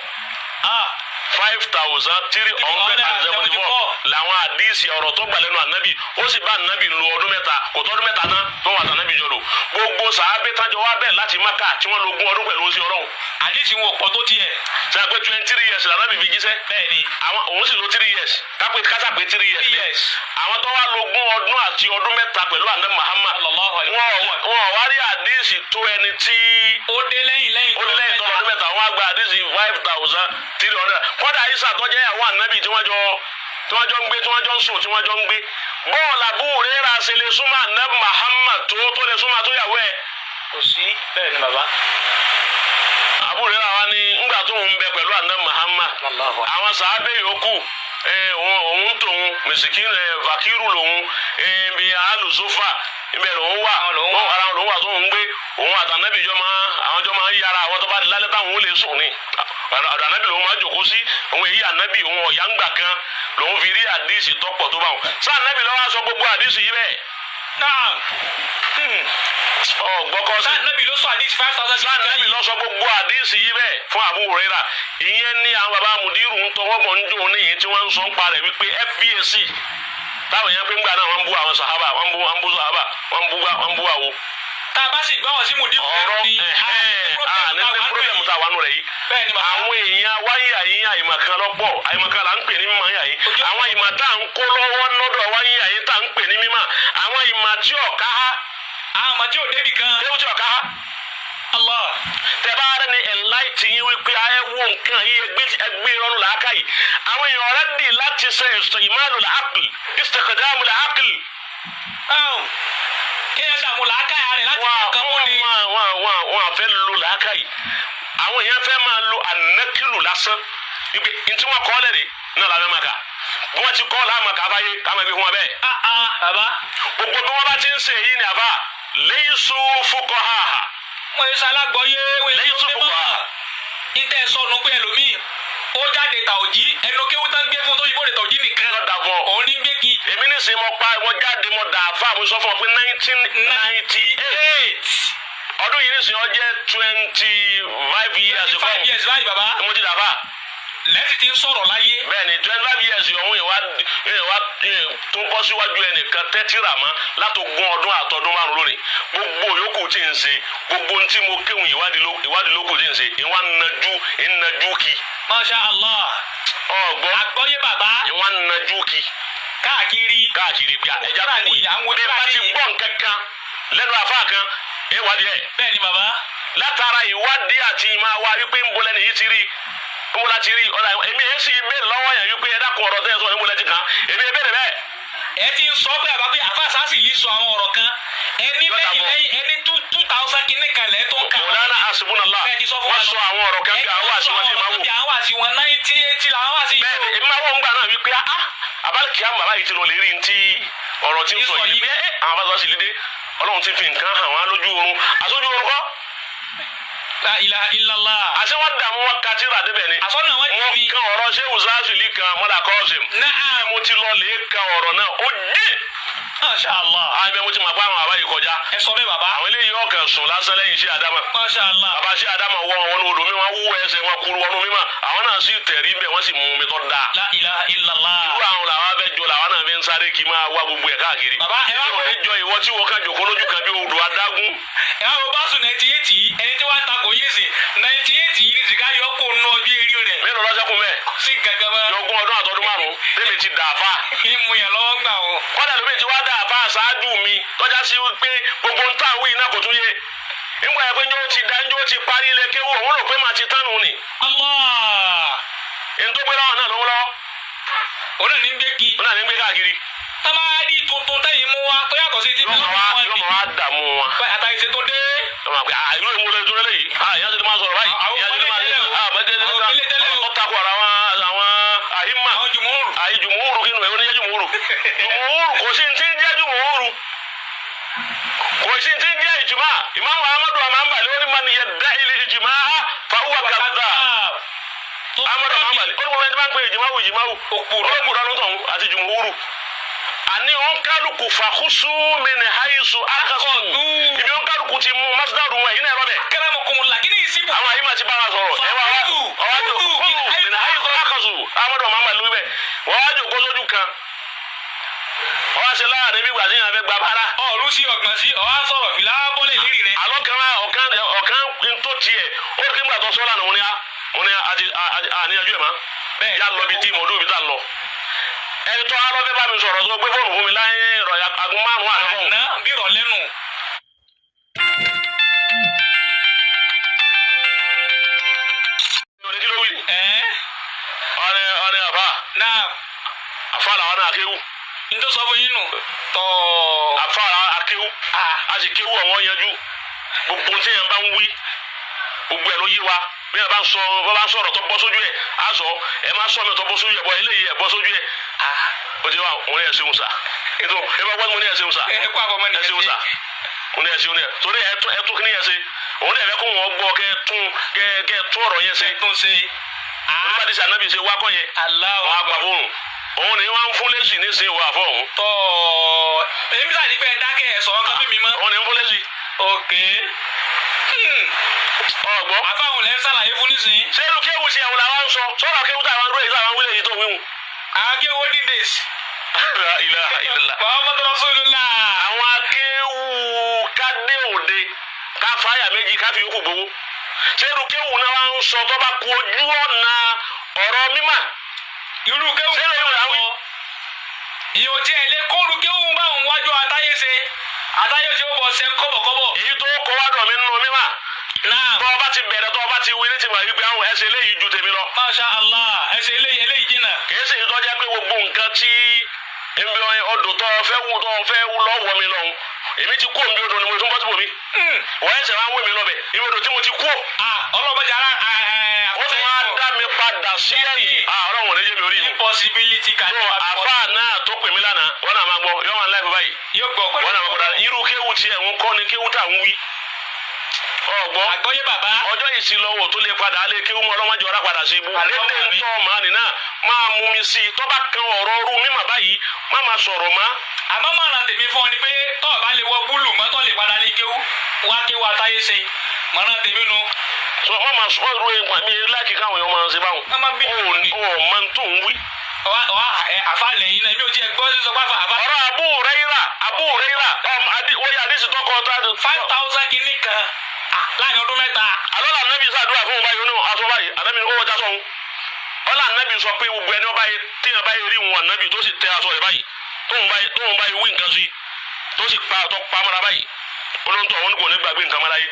5,374 làwọn àdìsí ọ̀rọ̀ tó gbà lẹ́nu ànábì. Ó sì bá ànábì lu ọdún mẹ́ta kò tọ́dún mẹ́ta tán tó wà tànábì jọ lò. Gbogbo sàábé tájọ wá bẹ́ẹ̀ láti Mákà tí wọ́n lo ogún ọdún pẹ̀lú oṣù ọlọ́run. Àdìsí wọn ò pọ̀ tó tiẹ̀. Ṣé pé 23 years lànábì fi jíṣẹ́? Bẹ́ẹ̀ni. Àwọn òun sì lo 3 years. Kápẹ́ kásá pé 3 years. 3 years. Àwọn tó wá lo ogún ọdún àti ọdún mẹ́ta pẹ̀lú ànábì Muhammad. Sallallahu alayhi wa sallam. Wọ́n wá rí àdìsí tó ẹni tí Ó dé lẹ́yìn lẹ́yìn ó lé lẹ́yìn tó lọ́dún mẹ́ta. Wọ́n á gba àdìsí 5,300. Kọ́dà Isa tó jẹ́ àwọn ànábì tí wọ́n jọ ń gbé tí wọ́n jọ ń sùn tí wọ́n jọ ń gbé. Bọ́ọ̀lù Abu Hurairah ṣe lè súnmọ́ ànábì Muhammad tó lè súnmọ́ tó yàwó ẹ̀. Kò sí. Bẹ́ẹ̀ni bàbá. Abu Hurairah wa ni ńgbà tó ń bẹ pẹ̀lú ànábì Muhammad. Àwọn sàábé yòókù òun tóun mìsìkì vakiru lòun bí alùsófà ibẹ̀ lòun wà ara lòun wà tó ń gbé òun àtànábì jọ máa àwọn jọ máa ń yára àwọn tó bá lálẹ́ táwọn ò lè sùn ni ọ̀dọ̀ ànábì lòun máa jòkó sí òun èyí ànábì òun ọ̀yá ń gbà kan lòun fi rí àdìsí tọ́pọ̀ tó bá wọn. Sáà ànábì lọ́wọ́ sọ gbogbo àdìsí yìí bẹ́ẹ̀. Naam. Ọ̀gbọ́kọ́ sí. Sáà ànábì ló sọ àdìsí 5,000. Sáà ànábì ló sọ gbogbo àdìsí yìí bẹ́ẹ̀ fún Abu Hurairah. Ìyẹn ní àwọn baba mudiru ń tọwọ́ bọ̀ ń jò níyìn tí wọ́n ń sọ ń parẹ̀ wípé FAC táwọn yẹn pé ń gbà náà wọ́n ń bú àwọn sàhábà wọ́n ń bú sàhábà wọ́n ń bú àwo. Tá a bá sì gbọ́ wọn sí mudiru ọ̀rọ̀ ní pírọ́blẹ̀mù tá a wà nù rẹ̀ yìí. Bẹ́ẹ̀ni bàbá. Àwọn èèyàn wáyé àyín àyìnmọ̀kan lọ́pọ̀ àyìnmọ̀kan là ń pè ní mímọ̀ yàyín. Àwọn ìmọ̀ tá à ń kó lọ́wọ́ lọ́dọ̀ wáyé àyín tá à ń pè ní mímọ̀. Àwọn ìmọ̀ tí ọ̀ká há. Àwọn ìmọ̀ tí ò débi kan. Ewu tí ọ̀ká há. Allah. Tẹ́bá rẹ̀ ni enlighten yín wípé ẹ wo nǹkan yìí ẹgbẹ́ ìrọ̀rùn làákà yìí. Àwọn èèyàn rẹ̀ dì láti ṣe ìsìmáàlù làákìlì istikhdamu làákìlì. Kéèyàn dààmú làákàyà rẹ̀ láti kàn mú ni. Wọ́n fẹ́ lo làákà yìí. Àwọn èèyàn fẹ́ máa lo ànákìlù lásán. Ibi ntí wọ́n kọ́ lẹ́rìí náà la fẹ́ máa kà. Bí wọ́n ti kọ́ láàmà kà báyé ká máa fi fún wọn bẹ́ẹ̀. Bàbá. Gbogbo bí wọ́n bá ti ń ṣe èyí ni àbá laysu fuqaha. Wọ́n yẹ sálágbọ́yé wọ́n yẹ Laysu fuqaha. Ìtẹ̀ sọnù pé ẹlòmíì ó jáde tàòjí ẹnu kéwú tán gbé fún tó yìnbó de tàòjí nìkan. Lọ́dà fún ọ. Òun ní gbé kí. Èmi ní sìn mo pa mo jáde mo dà fún àwọn sọ fún ọ pé 1998 ọdún wí yìí nísìnyí ó jẹ́ 25 years. 25 years báyìí bàbá. Mo ti dàbà. Lẹ́sìn ti ń sọ̀rọ̀ láyé. Bẹ́ẹ̀ni 25 years ọ̀hún ìwà tó bọ́ síwájú ẹnìkan tẹ́tí rà mọ́ látogún ọdún àtọdún márùn lónìí. Gbogbo yòókù tí ń ṣe, gbogbo tí mo kéwòn ìwádìí lókù tí ń ṣe, ìwà ń najú kí. Masha Allah. Ọgbọ́n. Àgbọ́yé bàbá. Ìwà ń najú kí. Káàkiri. Káàkiri pé ẹja tó wù yìí. Bí bá ti gbọ́ nǹkan kan lẹ́nu àfa kan, ìwádìí ẹ̀. Bẹ́ẹ̀ni bàbá. Látara ìwádìí àti ìmọ̀ wa wípé ń bolẹ́ nìyí ti rí ń bọ́lá ti rí ọ̀rọ̀, èmi ẹ̀ sì béèrè lọ́wọ́ yẹn wípé ẹ dákun, ọ̀rọ̀ tẹ́ ẹ sọ ní bolẹ́ ti kàn, èmi ẹ béèrè bẹ́ẹ̀. Ẹ ti ń sọ pé àbá pé àfa sásì yìí sọ àwọn ọ̀rọ̀ kan ẹni lẹ́yìn lẹ́yìn ẹni 2000 kìíní kan lẹ́ tó ń kà. Mọ̀lánà asibunala wọ́n sọ àwọn ọ̀rọ̀ kan bí àwọn àti wọn ti máa wò. Bí àwọn àti wọn 1980 làwọn àti. Bẹ́ẹ̀ni, èmi máa wọ̀ ń gbà náà wípé ah, abalikí àwọn bàbá yìí ti lọ lè rí ntí ọ̀rọ̀ tí ń sọ yìí pé àwọn bá sọ sí lédè Ọlọ́run ti fi nǹkan hàn wọ́n lójú oorun, àsójú oorun kọ́. La ilaha illallah. Àṣẹ wọn dààmú wọn katira débẹ̀ ni. Àsọ̀nà wọn wọn ti kan ọ̀rọ̀ ṣé wùsàásùlì kan mọ́dà kọ́ọ̀sìm. Na'am. Mo ti lọ lè ka ọ̀rọ̀ náà, ó dé. Masha Allah. Àwọn ibẹ̀ mo ti mọ̀ pé àwọn àbá yìí kọjá. Ẹ sọ bẹ́ẹ̀ bàbá. Àwọn eléyìí ọkàn sùn lásán lẹ́yìn iṣẹ́ àdámà. Masha Allah. Bàbá iṣẹ́ àdámà wọ wọn wọnú odò mi, wọn wú ẹsẹ̀ wọn kúrú wọnú mímọ́, àwọn náà sì tẹ̀rí bẹ́ẹ̀, wọ́n sì mú omi tó dáa. La ilaha illallah. Irú àwọn làwọn abẹ́ jọ, làwọn náà fi ń sáré kí máa wá gbogbo ẹ̀ káàkiri. Bàbá, ẹ wá Èmi ò ní jọ ìwọ tí wọ́n kàn jòkó lójú kan bí odò adágún. Ẹ wá wo báṣu 98 yìí, ẹni tí wọ́n ń takò yìí sí 98 yìí ní sìgá yọ kó nu ọjọ́ eré rẹ̀. Mélòó lọ́sẹ̀kùn mẹ́? Sí gàgà mọ́. Yọgún ọdún àtọdún márùn-ún tèmi ti dà fà. Kí n mú yàn lọ́wọ́ gbà o. Kọ́dà lómi ti wá dà fà ṣáájú mi, tọ́já sí pé gbogbo ń tàwí iná kò tún yé. Nígbà yẹn pé njó ti da, njó ti parí ilé kéwò, òun rò pé màá ti tánu ni. Allah. Èyí tó gbé lọ́wọ́ náà lówó lọ́wọ́. Òun náà ní ń gbé kí. Òun náà ní ń gbé káàkiri. Tábàádì tuntun tẹ́yìn mú wa tó yàtọ̀ sí ti Yóò máa wá dààmú wọn. Àtàyè ṣe tó dé. Yóò máa pè ah, irú èwo lè tún lélẹ́yìí? Ah, ìyá ti máa sọ̀rọ̀ báyìí. Àwọn Ìyá ti máa ọmọdé tẹ́lẹ̀ o. ah, mọ̀tẹ́ Àwọn ọmọdé tẹ́lẹ̀ o. Ó takò ara wọn àwọn àhímà. Àwọn jùmọ̀rù. Àyè jùmùúrù kí nù, èwo ni jẹ́ jùmùúrù? Jùmùúrù kò sí ti ń jẹ́ jùmùúrù. Kò sí ti ń jẹ́ ìjùmá. Ìmáàmù Ahmadu Amambali ó ní man yadda'i al-ijma' fa huwa kadhab. Ahmadu Amambali ó ní wọ́n ti máa ń pè ìjìmáwù ìjìmáwù. Òpùrọ́. Olókùrọ́ ló ń tọ̀hún àti jùmùúrù. Àní òǹkálùkù fàkúsù min haythu akhadhu. Ibi òǹkálùkù ti mú masdaru wọn, èyí náà lọ́bẹ̀. Kẹ́rẹ́mọkùnrin kí ni ìsìnkú. Àwọn àyè máa ti bá wa sọ̀rọ̀. Ẹ wá wá ọwá tó kúrú min haythu akhadhu. Ahmadu Amambali ló bẹ̀. Wọ́n wá jòkó sójú kan. Wọ́n wá ṣe láàrin bí gbà tí yàn fẹ́ gba bára. Ọ̀rú sí ọ̀gbọ̀n sí ọ̀há sọ̀rọ̀ fìlà bọ́lẹ̀ lérí rẹ̀. Àlọ́ kan wá ọ̀kan ọ̀kan tó tiẹ̀ ó rí nígbà tó sọ́ lánàá, mo ní a mo ní a ti àníyànjú ẹ̀ mọ́. Bẹ́ẹ̀. Yà lọ bí tí mo dún ibi tá a lọ. Ẹni tó alọ́ fẹ́ bá mi sọ̀rọ̀ tó gbé fóònù fún mi láyé ìrọ̀lẹ́ aago 5 àná fóònù. Àná bí ìrọ̀lẹ́nu. Ní kí ló wí? Ẹ́ Ọ̀rẹ́ ọ̀rẹ́ àbá náà àfa làwọn náà akéwù. n tó sọ fún yín nù. Tọ́ Àfa làwọn akéwù. A sì kéwù ọ̀wọ́n yanjú. Gbogbo tí yẹn bá ń wí, gbogbo ẹ̀ ló yé wa. Bí yẹn bá ń sọ, bá bá ń sọ̀rọ̀ tó bọ́ sójú ẹ̀, á sọ, ẹ má sọ mi tó bọ́ sójú ẹ̀ bọ́ eléyìí ẹ̀ bọ́ sójú ẹ̀. O ti wá òun ní ẹ̀ ṣeun sà. Ètò ẹ bá gbọ́dọ̀ mo ní ẹ̀ ṣeun sà. Ẹ kó àbọ̀mọ́ Ẹ nìyẹn ṣeun sà. Òun ní ẹ̀ ṣeun ní ẹ̀. Torí ẹ tún kí ni yẹn ṣe. Òun ní ẹ̀ fẹ́ kó wọn gbọ́ kẹ́ tún kẹ́ tún ọ̀rọ̀ yẹn ṣe. Tún ṣe. Olùbàdàn ti sànàbì ṣe wákọ̀ yẹn. Allahu Wọn á gbà fóònù. Òun ni wọn ń fún lẹ́sì nísìnyí wọ àfọ̀ òun. Tọ́ èmi sáà ní pé ẹ dákẹ́ ẹ sọ̀rọ̀ kan fún mi mọ́. Òun ni ń fún lẹ́sì. Ok. Ọ̀gbọ́n. Àfáwọn lẹ́ ń ṣàlàyé fún nísìnyí. Ṣé inú kéwù ṣe ẹ̀wọ̀n làwọn ń sọ? Sọ̀rọ̀ kéwù táwọn ń dúró èyí táwọn ń wílé yìí tó wíwù. Akéwò ní days. La ilaha illallah. Muhammadu Rasulullah. Àwọn akéwù kádé òde ká fáyà méjì ká fi yókù gbowó. Ṣé inú kéwù náà wá ń sọ tó bá ku ojú ọ̀nà ọ̀rọ̀ mímà? Irú kéwù Ṣé lóyún làwọn wí? Ìyóò tí ẹ lé kóru kéwù bá òun wájú àtayé ṣe. Àtayé ṣe ó bọ̀ ṣe ń kọ́bọ̀kọ́bọ̀. Èyí tó kọ́ wá dọ̀ mí nínú mímà. Náà. Tó o bá ti bẹ̀rẹ̀, tó o bá ti wí ní tìmọ̀ wípé àwọn ẹsẹ̀ eléyìí ju tèmi lọ. Masha Allah, ẹsẹ̀ eléyìí eléyìí jìnnà. Kìí ṣe ìtọ́jà pé gbogbo nǹkan tí nbẹ ọdọ tó fẹ́ wú tó fẹ́ wú lọ́wọ́ mi lọ́hùn, èmi ti kú òǹbí odò ni mo tún bọ́ síbò mi, wọ́n ẹsẹ̀ wá ń wé mi lọ́bẹ̀ ibi odò tí mo ti kú ò. Ah, ọlọ́mọdé ara Ó tún wá dá mi padà sí ẹ̀yìn. Ah, Ọlọ́run ò ní jẹ́ mi orí yìí. Impossibility kan. Tó àfa náà tó pè mí lánàá, wọ́n náà máa gbọ́ yọ́ máa láìpẹ́ báyìí. Yóò gbọ́ pẹ̀lú. Wọ́n náà máa gbọ́dọ̀ irú kéwù tiẹ̀ ń kọ́ ni kéwù tà ń wí. Ọgbọ́n Àgbọ́yé bàbá. Ọjọ́ ìsìnlọ́wọ́ tó lè padà lé kéwú mọ́ ọlọ́mọdé ọ̀rá padà sí ibú. Lédè ń tọ́ màá nìyà máa mú mi sí i tó bá kan ọ̀rọ̀ ọrú mímọ̀ báyìí má máa sọ̀rọ̀ mọ́. Àmọ́ mọ̀ràn tèmi fún ọ ni pé tọ́ ọ bá lè wọ búlù mọ́tò lè padà lè kéwú wá kéwú àtayé ṣe mọ̀ràn tèmi nu. Sọ má máa sọ ọ́ ìgbà mi láìkí káwọn èèyàn máa ṣe báwọn. Wọ́n máa bí Ó mọ tó ń wí. Wá ẹ àfa lẹ́yìn náà mi ò tiẹ̀ gbọ́ sọ pé àfa. Ọ̀rọ̀ Abu Huraira Abu Huraira wọ́n yà àdìsí tọkọ tá. 5,000 kìíní kan láàrin ọdún mẹ́ta. Alọ́lá anabi sàdúrà fún báyìí oní aṣọ báyìí anabi ní kó wọ́n já sọ̀hún. Ọlá anabi sọ pé gbogbo ẹni ọba yìí téèyàn báyìí rí wọn anabi tó sì tẹ aṣọ rẹ̀ báyìí tóun báyìí wí nǹkan sí tó sì pa tó pa mọ́ra báyìí olóńtọ̀ òun kò ní gbàgbé nǹkan mọ́ra yìí.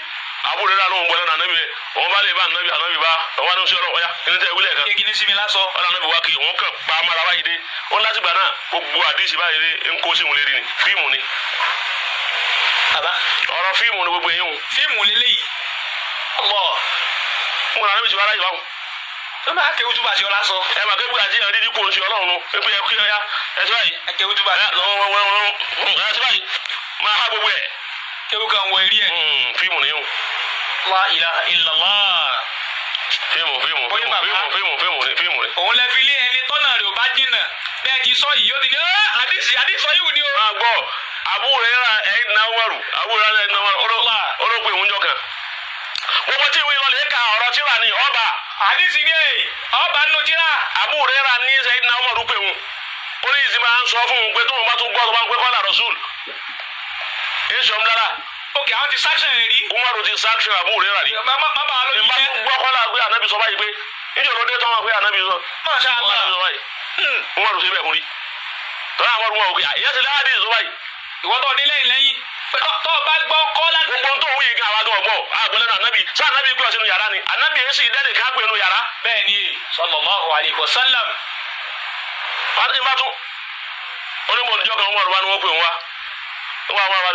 Abu Huraira lóun gbọ́dọ̀ náà anabi rẹ̀ òun bá lè bá anabi anabi bá òun bá ní sọ ọ̀ya ẹni tẹ́ wílẹ̀ kan. Kéèkì ní sinmi lásọ. Ọlá anabi wá kí òun kàn pa mọ́ra báyìí dé ó láti gbà náà gbogbo àdìsí báyìí dé ń kó sí òun lérí ni fíìmù ni. Bàbá ọ̀rọ̀ fíìmù ni gbogbo èyí hùn. Fíìmù lélẹ́yìí. Allah. Mo rà níbi tí wàá ráyè báwọn. Tó bá kéwú túbà sí ọ lásọ. Ẹ máa kéwú àti ẹ̀rí dídí kò ń ṣe ọlọ́run nu pé ẹ kí ọ ya ẹ sí báyìí. Ẹ kéwú túbà sí. Ẹ sí báyìí máa há gbogbo ẹ̀. Kéwú kan wọ eré ẹ̀. Fíìmù ni yóò. La ilaha illallah. Fíìmù fíìmù fíìmù fíìmù fíìmù ni fíìmù ni. Òun lẹ fi lé ẹni tọ́nà rẹ̀ ò bá jìnnà bẹ́ẹ̀ ti sọ yìí ó ti ní àdìsí àdìsọ yìí wù ni o. Máa gbọ́ Abu Huraira ẹ̀yìn náà wọ̀rù Abu Huraira ẹ̀yìn náà wọ̀rù olóògbé ìwúnjọ kan. Gbogbo tí ìwé ìlọlẹ̀ ka ọ̀rọ̀ tíra ni ọba. Àdìsí ni èyí ọba nínú tíra. Abu Huraira ní ẹ̀yìn náà wọ̀rù pé òun. Orí ìsìn máa ń sọ fún un pé tóun bá tún gbọ́ tó bá ń pẹ́ kọ́lá Rasul. Èso ń dára. Ok, àwọn ti sanction rẹ̀ rí. Umaru ti sanction Abu Huraira rí. Má bàa lójú jẹ́. Ìbá gbọ́ kọ́lá pé ànábì sọ báyìí pé níjọ́ ló dé tán wọn pé ànábì sọ. Masha Allah. Umaru ṣe bẹ́ẹ̀ kún rí. Tọ́lá àwọn ọmọ òkè ìyẹn ti láàdì sọ báyìí. Ìwọ tó dé lẹ́yìn lẹ́yìn tó bá gbọ́ kọ́lá. Gbogbo tó wí gan àwọn àgbọ̀ àgbọ̀lẹ́nu ànábì sá ànábì gbé ọ sínú yàrá ni ànábì yẹn sì dẹ́nì ká pé inú yàrá. Bẹ́ẹ̀ ni sallallahu alaihi wasallam. Wọ́n tún onímọ̀ ọjọ́ kan Umaru wa ni wọ́n pè wá wá wá wá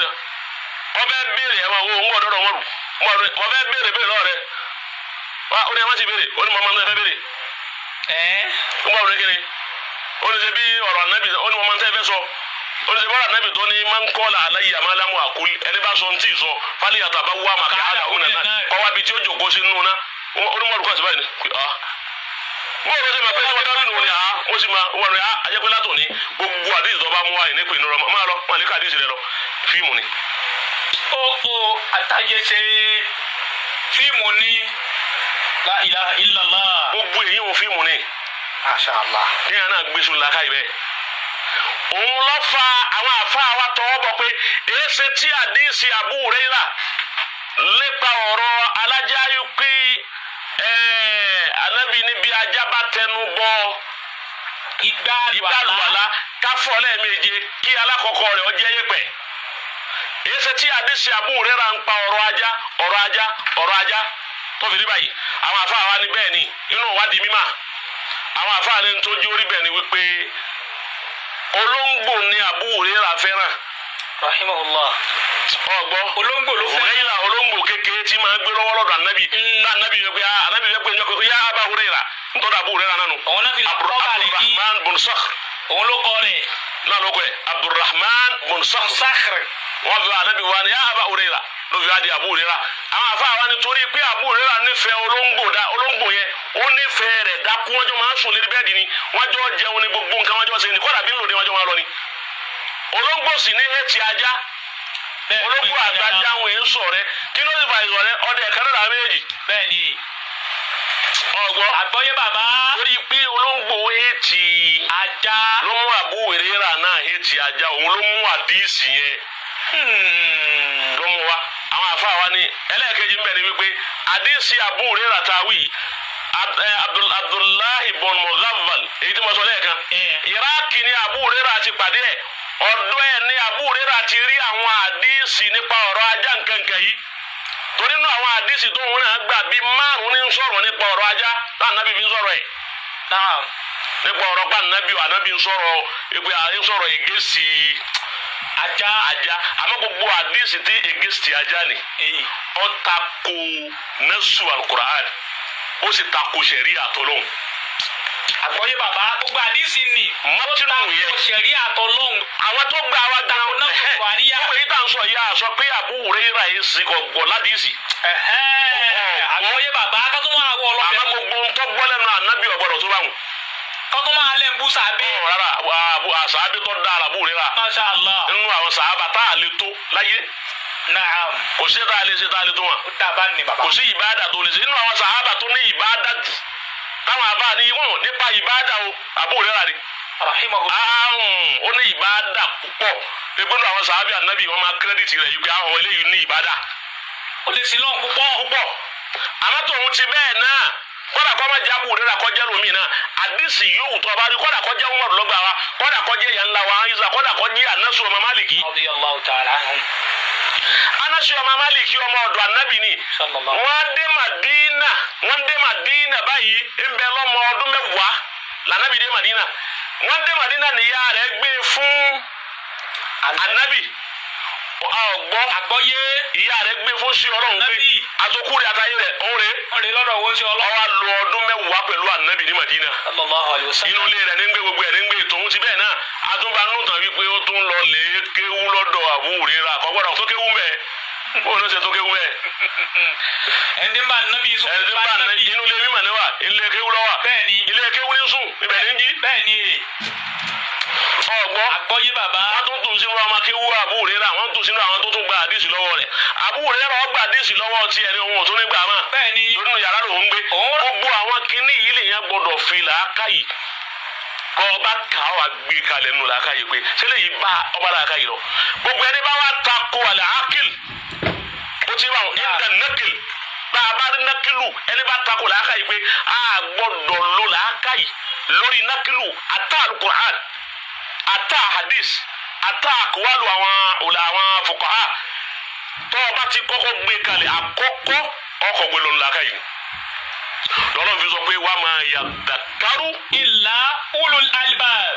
wọ́n fẹ́ béèrè ẹ̀ máa wo ń gbọ́dọ̀ Umaru wọ́n fẹ́ béèrè béèrè lọ́wọ́ rẹ̀ wá ó ní ẹ má ti béèrè ó ní mọ̀ máa ń fẹ́ béèrè. Umaru ní kíni ó ní ṣe bí ọ̀rọ̀ ànábì ó ní mọ̀ máa ń fẹ́ sọ ó ní ṣe bí ọ̀rọ̀ ànábì tó ní máa ń kọ́ la aláyé àmọ́ alámú àkúl ẹni bá sọ ntí sọ fálí yàtọ̀ àbá wà màkà àdàhùn nàná kọ́ wá bi tí ó jòkó sí nínú náà ó ní Umaru kọ́ àti báyìí ni bóòlù ṣe máa pé tí wọ́n dábìnú ni àá wọ́n sì máa wọ́n rẹ̀ á ajẹ́pẹ́ látòní gbogbo àdìsí tó bá mú wáyé nípa ìnura máa lọ máa lè ká àdìsí rẹ lọ fíìmù ni. Ó àtàyè ṣe fíìmù ni la ilaha illallah. Gbogbo èyí ò fíìmù ni. Masha Allah. Kéèyàn náà gbé sùn làákàyè bẹ́ẹ̀. Òun lọ fa àwọn àfáà wa tọwọ́ bọ̀ pé èéṣe tí àdìsí Abu Huraira lépa ọ̀rọ̀ alájà yìí pé anabi níbi ajá bá tẹnu bọ igbá àlùwàlá káfọ́ lẹ́ẹ̀méje kí alákọ̀ọ́kọ́ rẹ̀ ó jẹ́ yẹ̀pẹ̀. Èsì tí àdìsí Abu Huraira ń pa ọ̀rọ̀ ajá ọ̀rọ̀ ajá ọ̀rọ̀ ajá tó fi rí báyìí àwọn àfáà wa ní bẹ́ẹ̀ ni inú ìwádìí mímà àwọn àfáà ní tó jí orí bẹ́ẹ̀ ni wípé olóńgbò ni Abu Huraira fẹ́ràn. Rahimahullah. Ọgbọ́ olóńgbò ló fẹ́. Huraira olóńgbò kékeré tí máa gbé lọ́wọ́ lọ́dọ̀ anabi. Tá anabi yẹ pé anabi yẹ pé njọ́ pé yá Aba Huraira ntọ́dọ̀ Abu Huraira nánu. Òun náà fi kọ́ bá rẹ̀ bí. Abdulrahman bun Sakhr. Òun ló kọ́ rẹ̀. Náà ló kọ́ ẹ̀ Abdulrahman bun Sakhr. Sakhr. Wọ́n fi anabi wa ni yá Aba Huraira ló fi wá di Abu Huraira. Àwọn afa wa ni torí pé Abu Huraira nífẹ̀ẹ́ olóńgbò dá olóńgbò yẹn ó nífẹ̀ẹ́ rẹ̀ dákú wọ́n jọ máa ń sùn lérí bẹ́ẹ̀dì ni wọ́n jọ jẹun ní gbogbo nǹkan wọ́n jọ ṣe ni kọ́dà bí ńlòdì wọ́n jọ máa lọ ni. Olóńgbò sì ní hẹ́ẹ̀tì ajá. Olóńgbò àgbàjá àwọn èèyàn sọ̀rẹ́ kí ló sì fà ìsọ̀rẹ́ ọdẹ ẹ̀ka náà méjì. Bẹ́ẹ̀ni. Ọgbọ́n. Àgbọ́yé bàbá. Torí pé olóńgbò hẹ́ẹ̀tì ajá. Ló mú Abu Huraira náà hẹ́ẹ̀tì ajá òun ló mú àdíìsì yẹn. Ló mú wa àwọn àfa wa ni ẹlẹ́ẹ̀kejì ń bẹ̀ ni wípé àdíìsì Abu Huraira ta wí Abdullahi bon Mughaffal èyí tí mo sọ lẹ́ẹ̀kan. Iraki ni Abu Huraira ti pàdé ẹ̀ ọ̀dọ̀ ẹ̀ ní Abu Huraira ti rí àwọn àdíìsì nípa ọ̀rọ̀ ajá nkankan yìí torí nínú àwọn àdíìsì tó ń náà gbà bíi márùn ní sọ̀rọ̀ nípa ọ̀rọ̀ ajá táwọn fi ń sọ̀rọ̀ ẹ̀ nípa ọ̀rọ̀ pa ànábì ànábì ń sọ̀rọ̀ ìpè ń sọ̀rọ̀ ègèsì ajá ajá àmọ́ gbogbo àdíìsì tí ègèsì ajá ni ó tako nẹ́sù alukur'an ó sì tako sẹ̀rí àtọ́lọ́hún. Àgbọ́yé bàbá, gbogbo àdìsí ni. Mọ́tínú yẹn. Ṣẹ̀rí àtọlọ́hun. Àwọn tó gba wa gan Náà kò àríyá. Gbogbo èyí tá à ń sọ yìí, a sọ pé Abu Huraira yìí sì kò gbọ́ ládìsí. Àgbọ́yé bàbá, ká tó máa wọ ọlọ́bẹ̀. Àmọ́ gbogbo ń tọ́ gbọ́ lẹ́nu ànábì ọ̀gbọ́dọ̀ tó bá wọn. Ká tó máa lẹ́ ń bú sàbẹ̀. Ọ̀ rárá, àṣàbí tó dára Abu Huraira. Masha Allah. Nínú àwọn sàábà tá a lè tó láyé. Naam. Kò sí tá a lè ṣe tá a lè tó wọn. Ó dábàá ní bàbá. Kò sí ìbáàdà tó lè ṣe nínú àwọn sàábà tó ní ìbáàdà jù. Táwọn àbá ní wọn nípa ìbáàdà o, Abu Huraira ni. Rahimahullah. Àrùn ó ní ìbáàdà púpọ̀. Ìgbónú àwọn sàábì ànábì wọn máa kírẹ́dìtì rẹ̀ yìí pé àwọn eléyìí ní ìbáàdà Ó lè sin lọ́hùn púpọ̀. Púpọ̀. Àmọ́ tòun ti bẹ́ẹ̀ náà, kọ́dà kọ́ máa jábù rírà kọjá lómi náà, àdìsí yòówù tó a bá rí, kọ́dà kọjá Umar lọ́gbà wa, kọ́dà kọjá ìyá ńlá wa Aisha, kọ́dà kọjá Anasu ọmọ Maliki. Radiyallahu ta'ala anhum. Anasu ọmọ Maliki, ọmọ ọ̀dọ̀ anabi ni. Sallallahu. Wọ́n dé Madina, wọ́n dé Madina báyìí, ń bẹ lọ́mọ ọdún 10 lànàbì dé Madina. Wọ́n dé Madina, níyà rẹ̀ gbé fún anabi ọgbọ́. Àgbọ́yé. Ìyá rẹ̀ gbé fún sí Ọlọ́run pé Ànábì. àtòkùrẹ́ àtayé rẹ̀ òun rè é. Ọ̀rẹ́ lọ́dọ̀ wo ń ṣe ọlọ́run. Ó wá lò ọdún 10 pẹ̀lú ànábì ní Madina. Sallallahu alayhi wa sallam. Inú ilé rẹ̀ ní ń gbé, gbogbo ẹ̀ ní ń gbé. Tòun ti bẹ́ẹ̀ náà, atúnbanú tàn wípé ó tún lọ lè kéwú lọ́dọ̀ Abu Huraira. Kò gbọ́dọ̀ tó kéwú mẹ́, bóun ló ṣe tó kéwú mẹ́? Ẹni tí ń bá nábì sùn. Ẹni tí ń bá inú ilé mímọ̀ níwà, ilé kéwú lọ́wà. Bẹ́ẹ̀ni. Ilé kéwú ní sùn, ibẹ̀ ní jí. Bẹ́ẹ̀ni. Ọgbọ́. Àgbọ́yé bàbá. Wọ́n tún tún sínú ọmọ kéwú Abu Huraira, wọ́n tún sínú àwọn tó tún gba àdìsí lọ́wọ́ rẹ̀. Abu Huraira ó gba àdìsí lọ́wọ́ tiẹ̀ ní ohun òtún nígbà máa Bẹ́ẹ̀ni. lórí yàrá lòún gbé. Òun- Gbogbo àwọn kinní yìí lèyàn gbọ́dọ̀ fi làákàyè kọ́ ọba kà á wà gbé kalẹ̀ nù làákàyè pé sílẹ̀ yìí bá ọba làákàyè lọ. Gbogbo ẹni bá wà tako àlẹ́ akil, ó ti bá wọn ìdá nàkìl bá a bá rí nàkìlù, ẹni bá tako làákàyè pé a gbọ́dọ̀ lo làákàyè lórí nàkìlù, ata alukur'an, ata hadith, ata akuwalu àwọn ọ̀là àwọn fuqaha, tọ́ ọba ti kọ́kọ́ gbé kalẹ̀ àkọ́kọ́ ọkọ̀ gbé lọ́nà làákàyè lọ́lọ́run fi sọ pé wàá máa yadhakkaru. Illa ulul albab.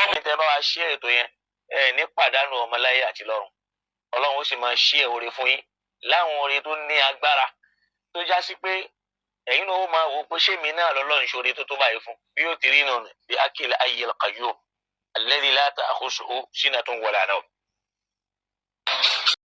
Ọkùnrin tẹ bá wa ṣí ètò yẹn, ẹ ní pàdánù ọmọláyé àti lọ́run. Ọlọ́run ó sì máa ṣí ẹ oore fún yín láwọn oore tó ní agbára tó já sí pé ẹ̀yin náà ó máa wò ó pé ṣé mi náà lọ́lọ́run ṣoore tó tó báyìí fún bí ó ti rí nù bí akil ayyil qayyum alladhi la ta'khusuhu sinatun wala nawm.